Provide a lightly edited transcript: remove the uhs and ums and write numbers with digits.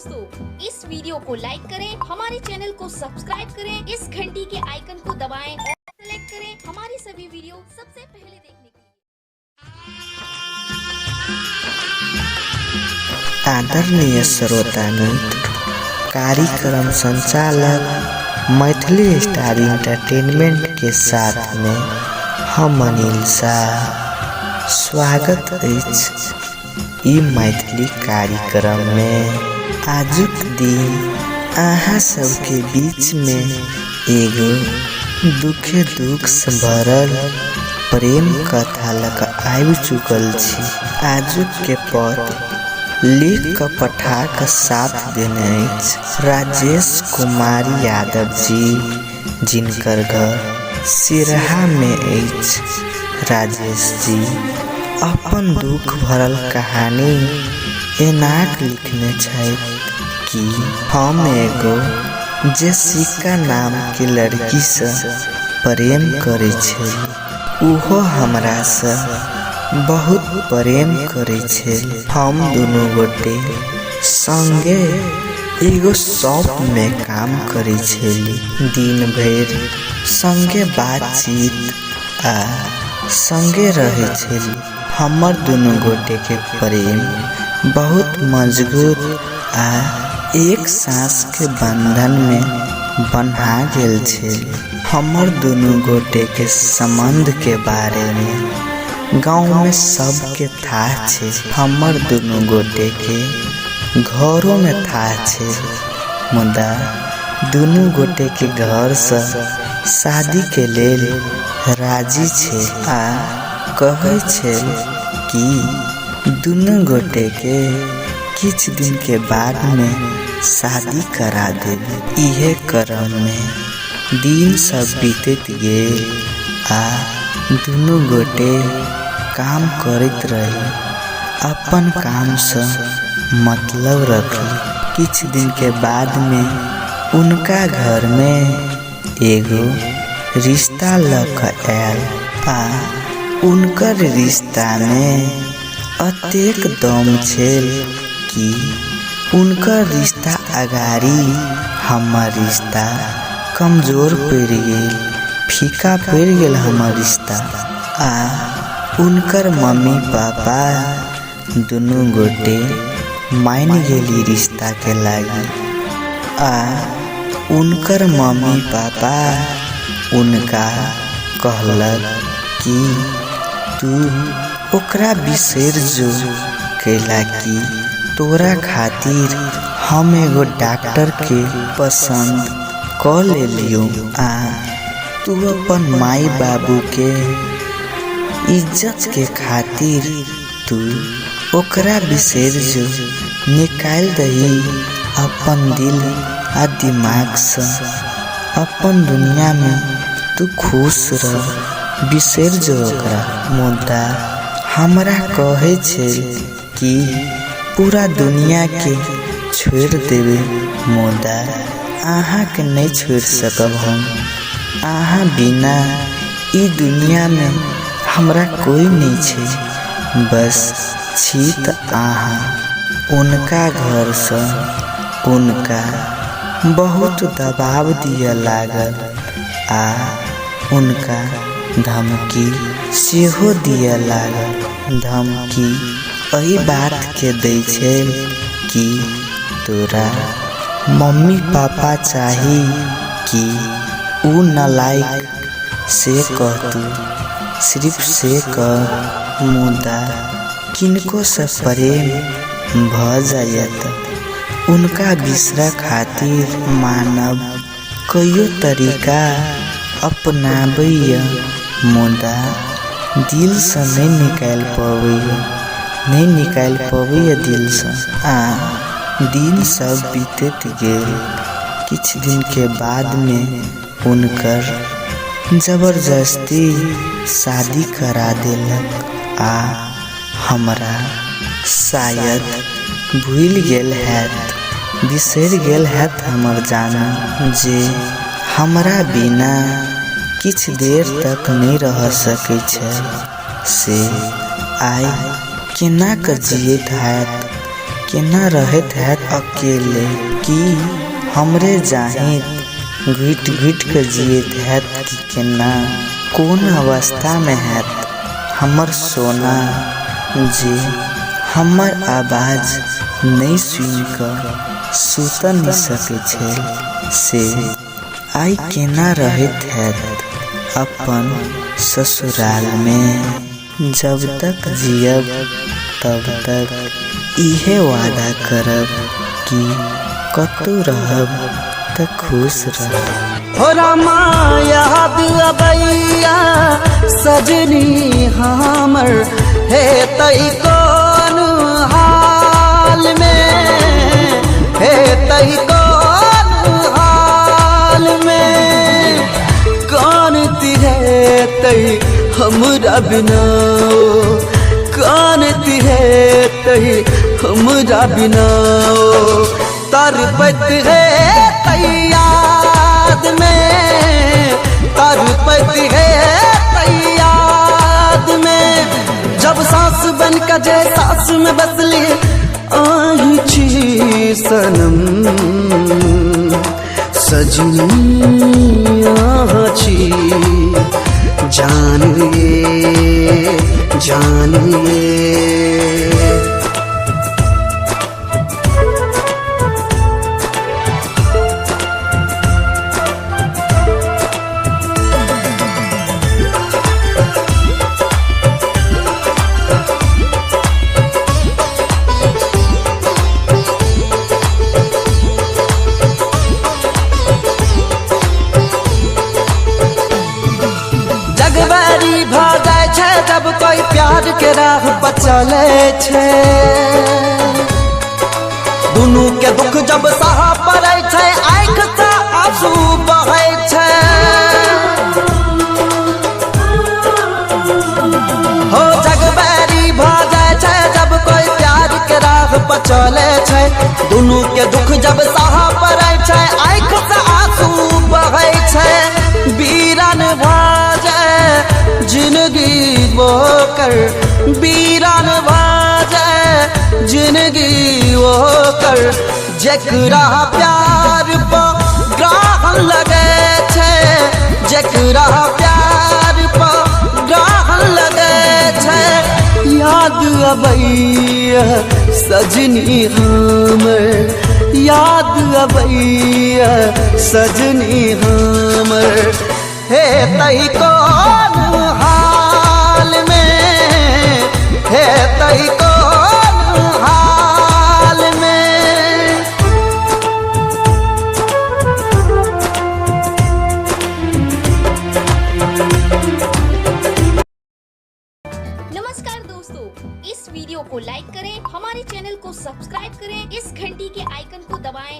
दोस्तों, इस वीडियो को लाइक करें, हमारे चैनल को सब्सक्राइब करें, इस घंटी के आइकन को दबाएं और सेलेक्ट करें हमारी सभी वीडियो सबसे पहले देखने के लिए। आदरणीय श्रोता मित्र, कार्यक्रम संचालक मैथिली स्टार इंटरटेनमेंट के साथ में हम अनिल शाह स्वागत अछि ई मैथिली कार्यक्रम में। आजुक दिन अहाँ सबके बीच में एगो दुखे दुख से भरल प्रेम कथा लऽ कऽ आबि चुकल छी। आजुक के पत्र लिख कऽ पठा कऽ साथ देने अछि राजेश कुमार यादव जी, जिनकर घर सिरहा में अछि। राजेश जी अपन दुख भरल कहानी एनाक लिखने छथि कि हम एगो जेसिका नाम के लड़की से प्रेम करै छली, उहो हमरा से बहुत प्रेम करै छली। हम दुनू गोटे संगे एगो शॉप में काम करै छली। दिन भरि संगे बातचीत आ संगे रहै छली। हमर दुनू गोटे के प्रेम बहुत मजबूत आ एक साँस के बंधन में बन्हा गेल छल। हमर दुनू गोटे के संबंध के बारे में गांव में सबके थाह छै। हमर दुनू गोटे के घरों में थाह छै, मुदा दुनू गोटे के घर से शादी के लेल राजी छै आ कहै छै कि दुनू गोटे के किछु दिन के बाद में शादी करा देब। इहे क्रम में दिन सब बीतैत गेल आ दुनू गोटे काम करैत रही, अपन काम से मतलब रखली। किछु दिन के बाद में उनका घर में एगो रिश्ता लऽ कऽ आयल आ उनकर रिश्ता में अतेक दम छल कि उनकर रिश्ता अगाड़ी हमर रिश्ता कमजोर पड़ि गेल, फीका पड़ि गेल हमर रिश्ता। आ उनकर मम्मी पापा दुनू गोटे मानि गेली रिश्ता के लागी आ उनकर मम्मी पापा उनका कहलक कि तू ओकरा बिसरि जो, कैला कि तोरा खातिर हम एगो डॉक्टर के पसंद कऽ लेलियौ आ तू अपन माई बाबू के इज्जत के खातिर तू ओकरा बिसरि जो, निकालि दही अपन दिल आ दिमाग से, अपन दुनिया में तू खुश रह, बिसरि जो ओकरा। मुदा हमरा कहै छै कि पूरा दुनिया के छोड़ि देबै, मुदा अहाँके नहि छोड़ि सकब हम। अहाँ बिना ई दुनिया में हमरा कोई नहि छै, बस छी तऽ अहाँ। उनका घरसँ उनका बहुत दबाव दिअ लागल आ उनका धमकी सेहो दिअ लागल। धमकी एहि बात के दै छै कि तोरा मम्मी पापा चाही कि उ नालायक, से कह, तू सिर्फ से कह। मुदा किनको से प्रेम भऽ जाइए तऽ उनका बिसरऽ खातिर मानव कइयो तरीका अपनाबैए, मुदा दिलसँ नहि निकालि पबैए, नहि निकालि पबैए दिलसँ। आ दिन सब बीतैत गेल। किछु दिनके बादमे हुनकर जबरदस्ती शादी करा देलक आ हमरा शायद भूलि गेल हैत, बिसरि गेल हैत हमर जानू, जे हमरा बिना किछु देर तक नहि रह सकै छै, से आइ केना कऽ जियैत हैत, केना रहैत हैत अकेले, कि हमरे जाहित घुटि घुटि कऽ जियैत हैत कि केना, कोन अवस्थामे हैत हमर सोना जे हमर आवाज नहि सुनि कऽ सुतऽ नहि सकै छल से आइ केना रहैत हैत अपन ससुरालमे। जब तक जियब तब तक इहे वादा करब कि कतहु रहब तऽ खुश रहब। हो रामा याद अबैया सजनी हमर हे तई कोन हाल में, हे तई कोन हाल में, कौन तिहे तई हमरा बिना, कौन तिहे तई हमरा बिना, तरपत है तैयाद में, तरपत है तैयाद में, जब सास बन के जे सास में बसली आही छी सनम सजनी आहाँ छी जान ये जान ये। जगबारी भ जाइ छै जब कोई प्यार के राह पर चले छै, दुनू के दुख जब सह पड़ै छै आँख से आंसू बहै छै, हो जगबारी भ जाइ छै जब कोई प्यार के राह पर चले छै, दुनू के दुख जब सह पड़ै छै आँख से आंसू बहै छै, वीरान भ जाए जिंदगी वो कर, वीरान भ जाए जिंदगी वो कर, जकरा प्यार पर ग्रहण लगे छै, जकरा प्यार पर ग्रहण लगे छै, याद अबैया सजनी हमर, याद अबैया सजनी हमर, हे तई कोन हाल में, हे तई कोन हाल में। नमस्कार दोस्तों, इस वीडियो को लाइक करें, हमारे चैनल को सब्सक्राइब करें, इस घंटी के आइकन को दबाएं।